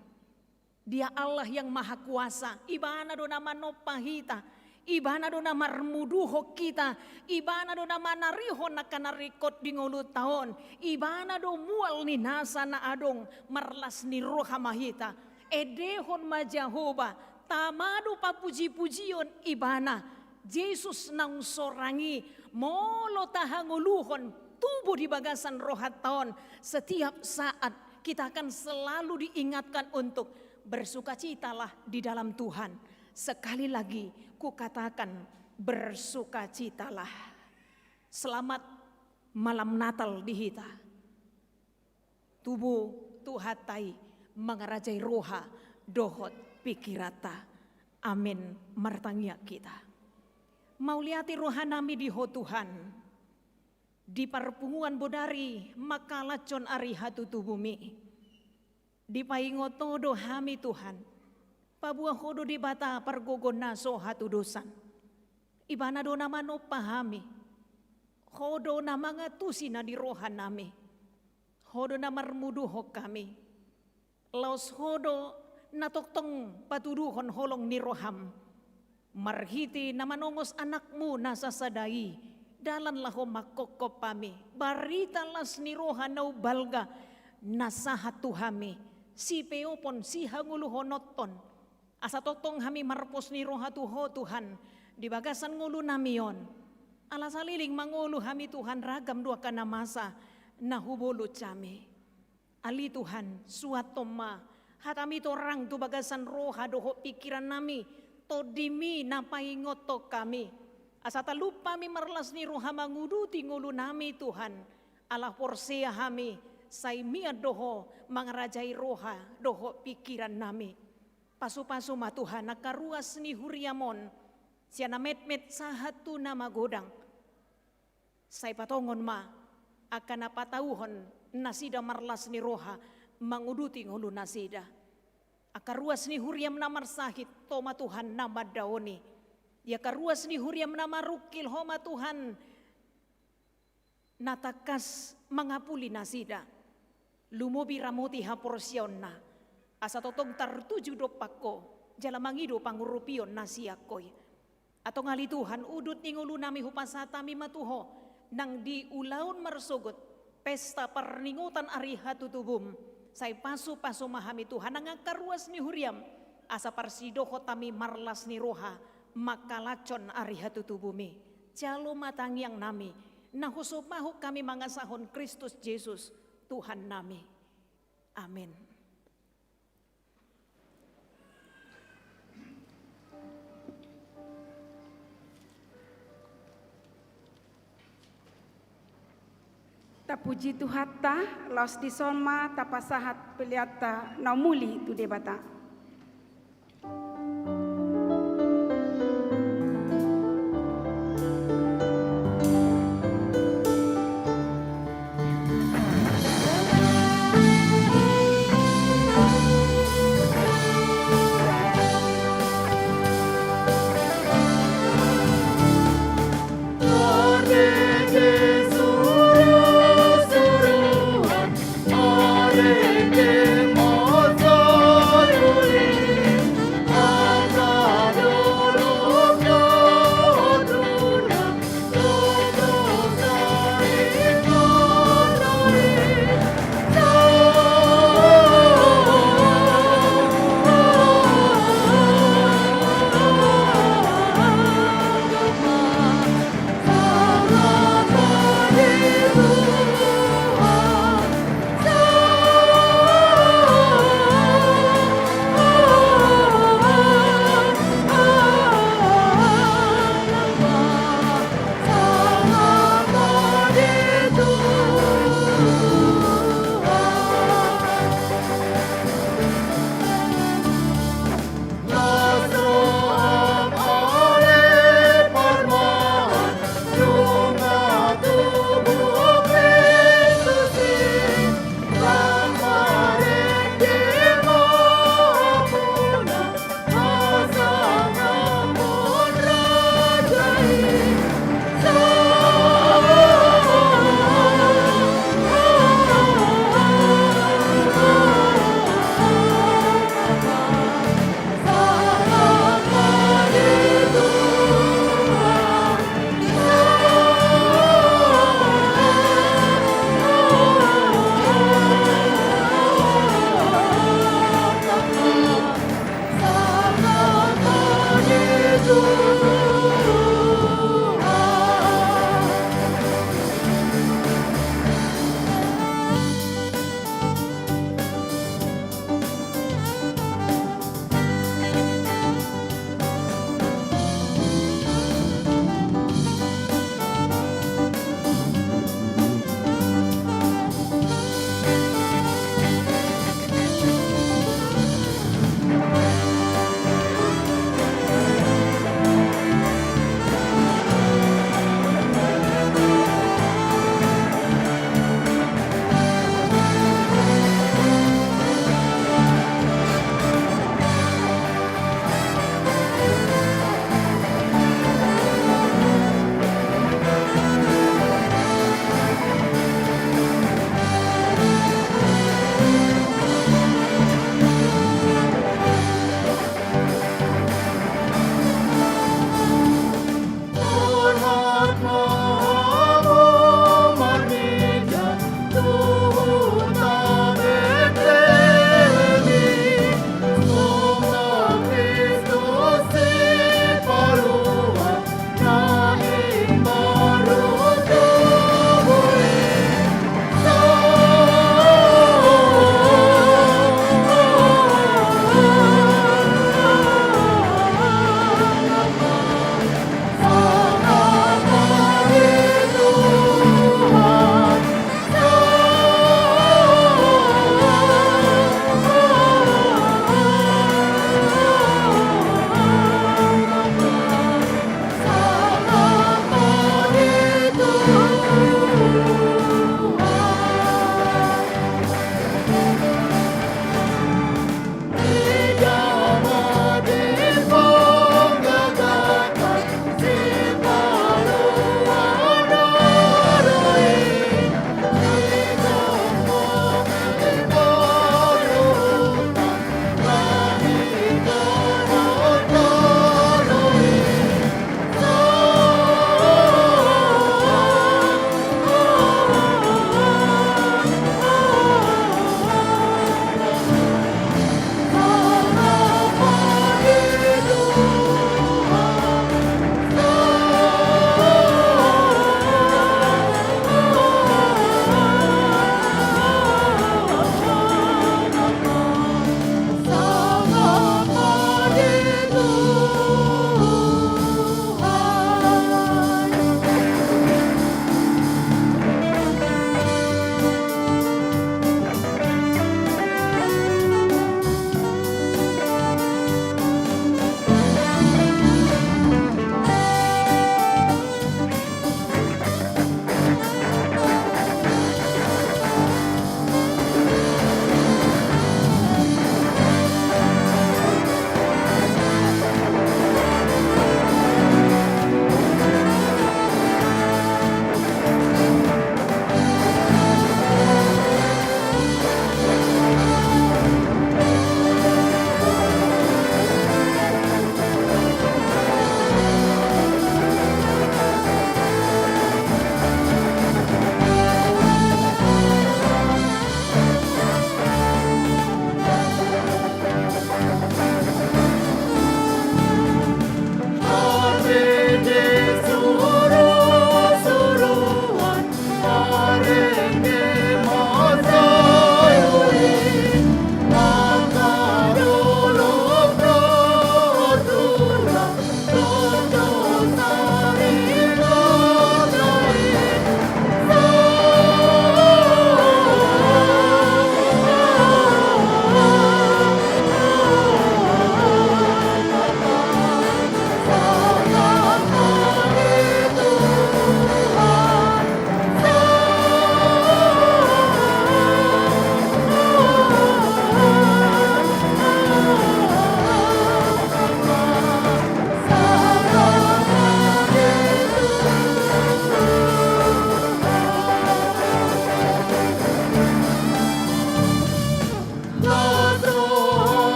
Dia Allah yang Maha Kuasa, Ibana do na manompa hita, Ibana do na marmuduhon hita, Ibana do na manarihon angka na ringkot di ngolunta on, Ibana do mual ni nasa na adong. Marlas ni roha ma hita, endehon ma Jahowa, tama do papujipujion Ibana. Jesus naung sorang i, molo tahangoluhon, tubu di bagasan rohanta on, setiap saat kita akan selalu diingatkan untuk bersukacitalah di dalam Tuhan. Sekali lagi, kukatakan, bersukacitalah. Selamat malam Natal di hita. Tubu Tuhanta i mangarajai roha dohot pingkiranta. Amin. Martangiang hita. Mauliate rohanami di Ho Tuhan. Di parpunguan bodari mangkalashon ari hatutubuMi, dipaingot Ho do hami, Tuhan. Paboa Ho do Debata pargogo na so hatudosan. Ibana do na manompa hami. Ho do na mangantusi na di rohanami. Ho do na marmuduhon hami. Laos Ho do na tongtong patuduhon holong ni rohaM. Marhite na manongos AnakMu na sasada i, dalan laho manghophop hami, barita las ni roha na umbalga, na sahat tu hami, sipeopon, sihangoluhononhon. Asa tongtong hami marpos ni roha tu Ho, Tuhan, di bagasan ngolunami on. Ala saleleng mangolu hami, Tuhan, ragam do angka na masa na hubolus hami. Ale Tuhan, suanhon ma hataMi torang tu bagasan roha dohot pingkirannami, TondiMi na paingothon hami. Asa talup hami marlas ni roha manguduti ngolunami, Tuhan. Ala porsea hami, sai mian do Ho mangarajai roha dohot pingkirannami. Pasupasu ma, Tuhan, angka ruas ni huriaM on, sian na metmet sahat tu na magodang. Sai patongon ma angka na patauhon nasida marlas ni roha manguduti ngolunasida. Angka ruas ni huriaM na marsahit, Ho ma, Tuhan, na mandaoni. Di angka ruas ni huriaM na marungkil, Ho ma, Tuhan, na tangkas mangapuli nasida. Lumobi ramoti haporseaonna, asa tongtong tartuju dompak Ho, jala mangido pangurupion na sian Ho i. Antong ale Tuhan, udut ni ngolunami hupasahat hami ma tu Ho, nang di ulaon marsogot pesta parningotan ari hatutubuM, sai pasupasu ma hami, Tuhan, nang angka ruas ni huriaM, asa parsidohot hami marlas ni roha mangkalashon ari hatutubuMi. Jalo ma tangiangnami, Na husomahon hami mangasahon Kristus Jesus, Tuhannami. Amen. Tapuji Tuhanta, laos dison ma tapasahat peleanta na umuli tu Debata.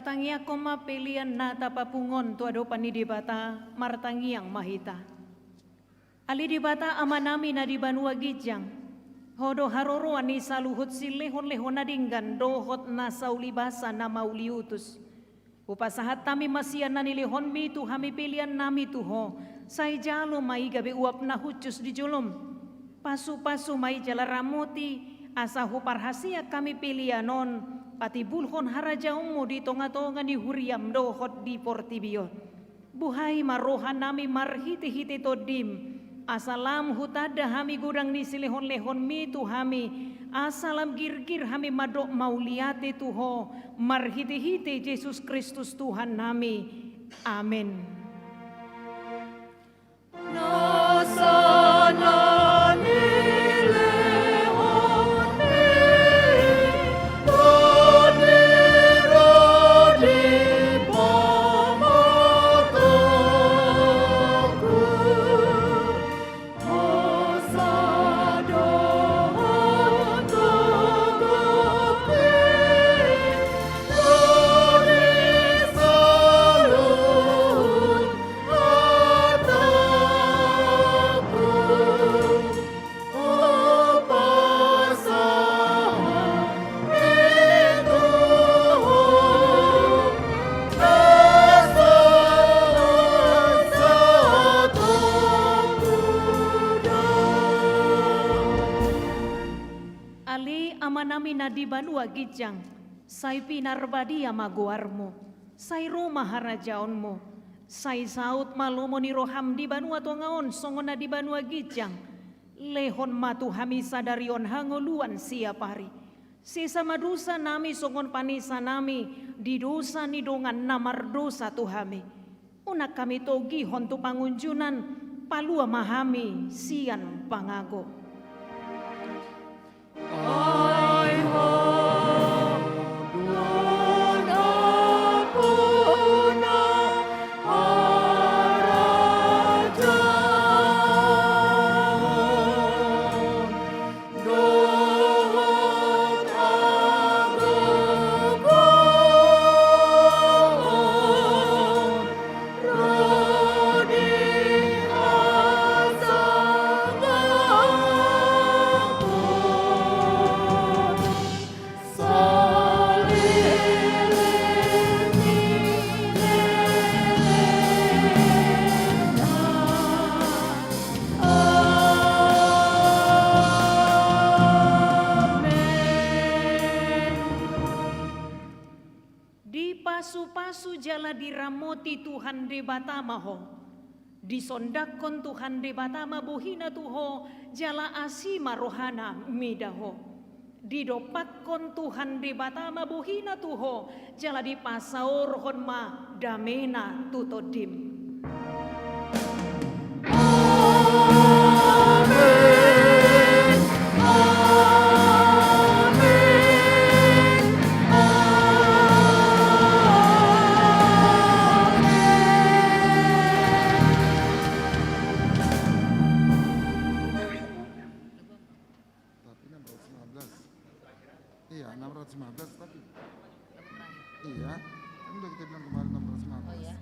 Tangiangkon ma pelean na tapapungu on tu adopan ni Debata, martangiang ma hita. Ale Debata Amanami na di banua ginjang, Ho do haroroan ni saluhut silehonlehon na denggan dohot na saulibasa na mauliutus. Hupasahat hami ma sian na nilehonMi tu hami peleannami tu Ho, sai jalo ma i gabe uap na hushus di joloM. Pasupasu ma i jala ramoti, asa huparhaseang hami pelean on patimbulhon harajaonMu di tongatonga ni huriaM dohot di portibi on. Buhai ma rohanami marhitehite TondiM, asa lam hutanda hami godang ni silehonlehonMi tu hami, asa lam girgir hami mandok mauliate tu Ho, marhitehite Jesus Kristus Tuhannami. Amen. Ale Amanami na di banua ginjang, sai pinarbadia ma goarMu, sai ro ma harajaonMu, sai saut ma lomo ni rohaM di banua tonga on songon na di banua ginjang. Lehon ma tu hami sadari on hangoluan siapari. Sesa ma dosanami songon panesanami di dosa ni dongan na mardosa tu hami. Unang hami togihon tu pangunjunan, palua ma hami sian pangago. Ai Ho do nampuna harajaon dohot hagogoon ro di hasangapon saleleng ni lelengna. Amen. Dipasupasu jala diramoti Tuhan Debata ma ho. Disondangkon Tuhan Debata ma bohina tu ho, jala asi ma rohana mida ho. Didompakkon Tuhan Debata ma bohina tu ho, jala dipasaorhon ma damena tu tondim. Amen. Amen. Amen. Tapi enam ratus lima belas. Iya, enam ratus lima belas tapi. Iya, kan udah kita bilang kemarin enam ratus lima belas. Oh, iya.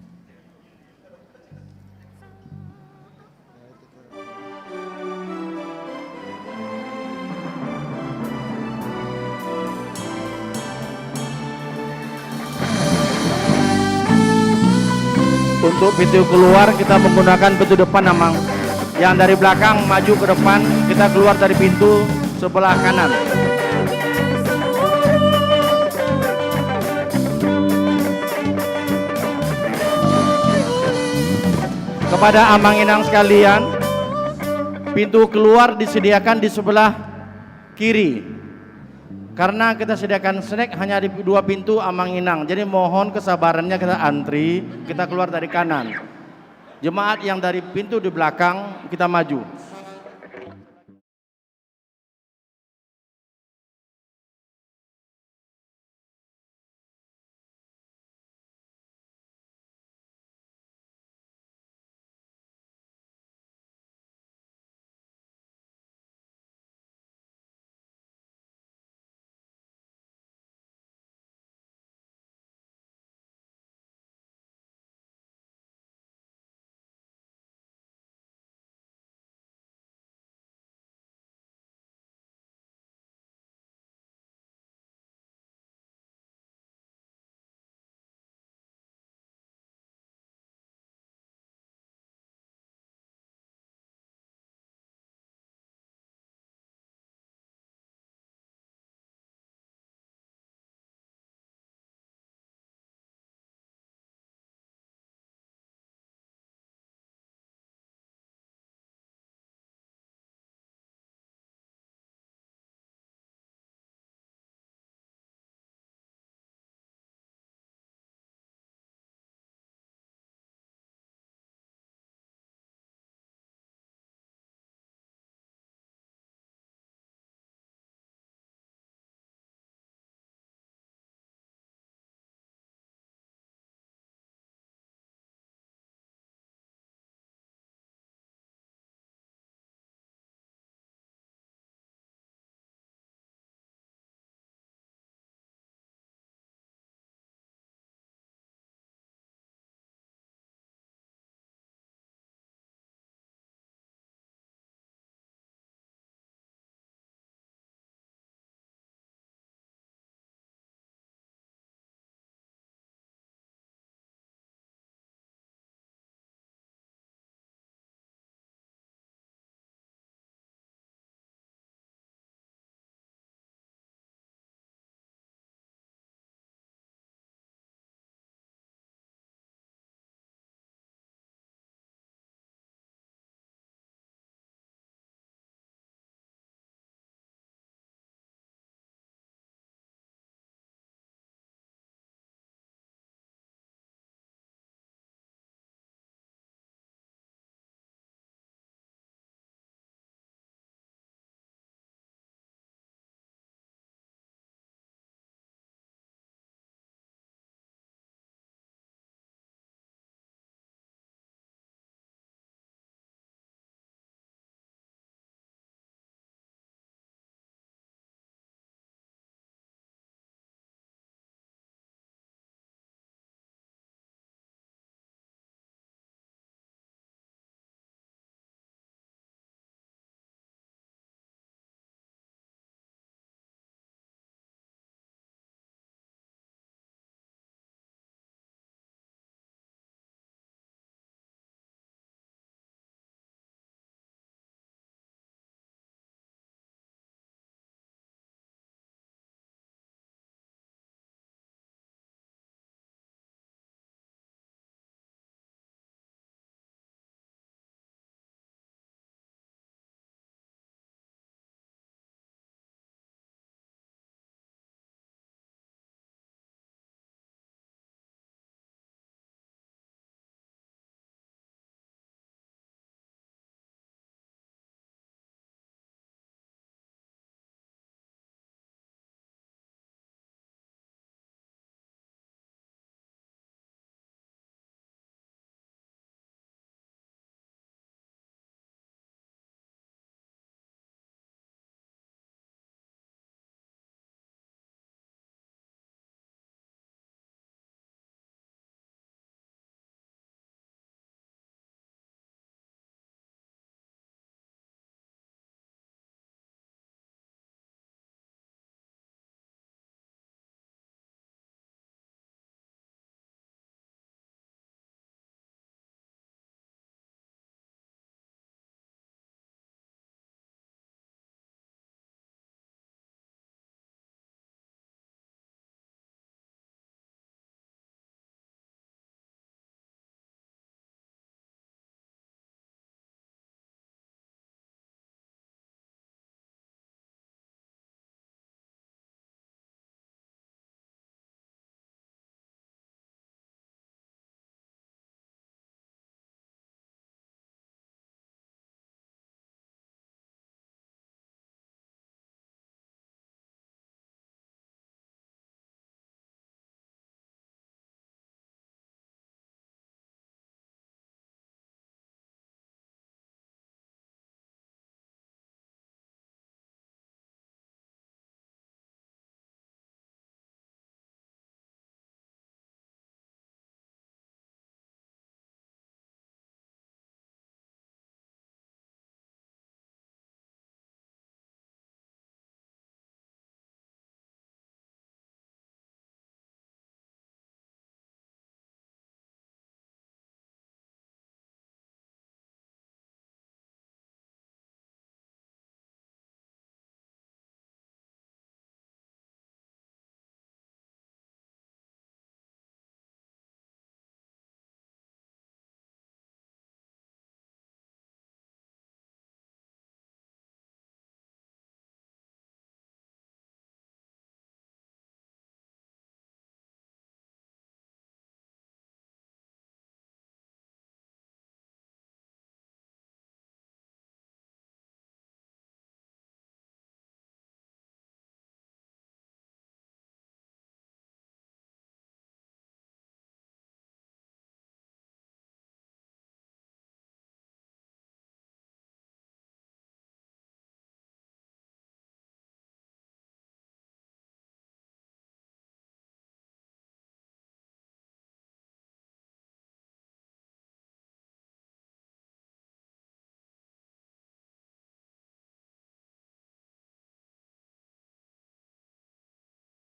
Untuk pintu keluar kita menggunakan pintu depan, Amang. Yang dari belakang maju ke depan, kita keluar dari pintu sebelah kanan. Kepada Amang Inang sekalian, pintu keluar disediakan di sebelah kiri. Karena kita sediakan snack hanya di dua pintu, Amang Inang. Jadi mohon kesabarannya, kita antri, kita keluar dari kanan. Jemaat yang dari pintu di belakang, kita maju.